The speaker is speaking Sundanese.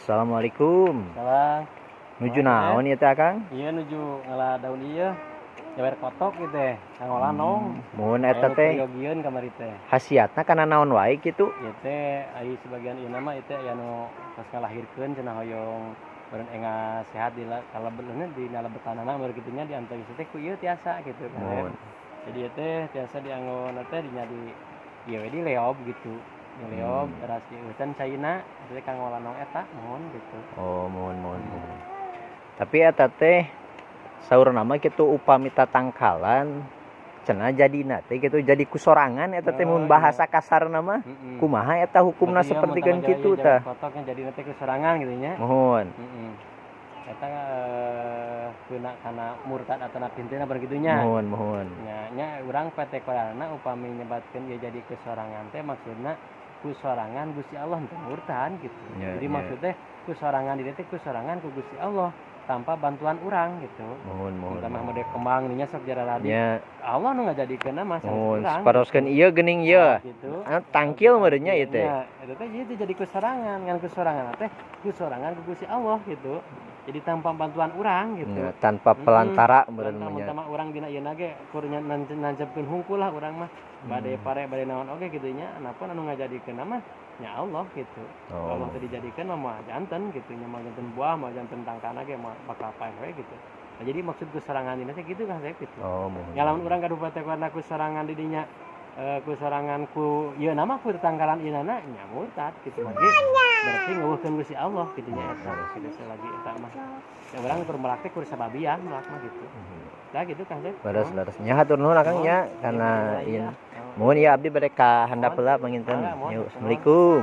Assalamualaikum. Salam. Nuju naon ieu teh, Akang? Iya, nuju ngala daun ieu. Jawer kotok gitu teh, ngolah nong. Mun eta teh Peryogian kamari teh. Khasiatna kana naon wae kitu? Ieu teh ai sebagian ieu nama ieu teh aya nu pas ngalahirkeun cenah hoyong beureun enga sehat di kalebetna di nalebetanana baru kitu nya, di antawis teh ku ieu tiasa gitu kan. Muhun. Jadi ieu teh tiasa dianggo teh dinya di ieu we, di leob gitu. Di leob teras dieueutan caina eta teh kanggo nong eta muhun gitu. Oh, muhun muhun muhun. Tapi eta teh saurna mah kitu, upami tatangkalan cenah jadina teh gitu, jadi kusorangan eta teh, mun bahasa kasarna mah. Kumaha eta hukumna Berarti ya, sapertikeun mun kitu tama tah? Kotok yang jadi nanti kusorangan gitu nya. Muhun. Heeh. Eta kena kana murtad atau napintena begitu nya. Muhun muhun. Nya nya urang PT Koyana upami nyebatkeun ieu jadi kesorangan teh maksudna kusorangan Gusti Allah teu murtad gitu. Jadi maksudnya kusorangan di teh kusorangan ku Gusti Allah tanpa bantuan urang gitu. Muhun muhun. Entah mah mode kembang nya sok jarah radi. Allah nu ngajadikeun mah sanes urang. Saparoskeun ieu geuning ieu. Nah, gitu. Anu tangkil meureun nya ieu teh. Nya, eta teh jadi jadi kusorangan, ngan kusorangan teh kusorangan ku Gusti Allah gitu. Jadi tanpa bantuan urang gitu. Nya, tanpa pelantara meureun mah nya. Pertama urang dina ieu ge kur nancepkeun hungkul lah urang mah. Bade pare bade naon oge kitu nya, anapun anu ngajadikeun mah nya Allah gitu. Allah teh dijadikeun mah moal janten gitu nya, moal janten buah, moal janten tangkana ge, moal bakal paeh we gitu. Nah, jadi maksud kusorangan dina teh gitu kan saya gitu. Oh, muhun. Ya lamun urang gaduh patekona kusorangan di dinya kusorangan ku ieu nama ku tetangkalan ieu nana nya murtad gitu lagi. Berarti ngeuweuhkeun Gusti Allah kitu nya eta gitu lagi eta mah. Ya urang kur melak teh kur sababiah melak mah gitu. Nah gitu kan Sep. Leres leres. Nya, hatur nuhun, Akang, nya kana Iya. ieu. Muhun ya, abdi bade ka handap heula panginten. Mangga, muhun. Yuk, Assalamualaikum.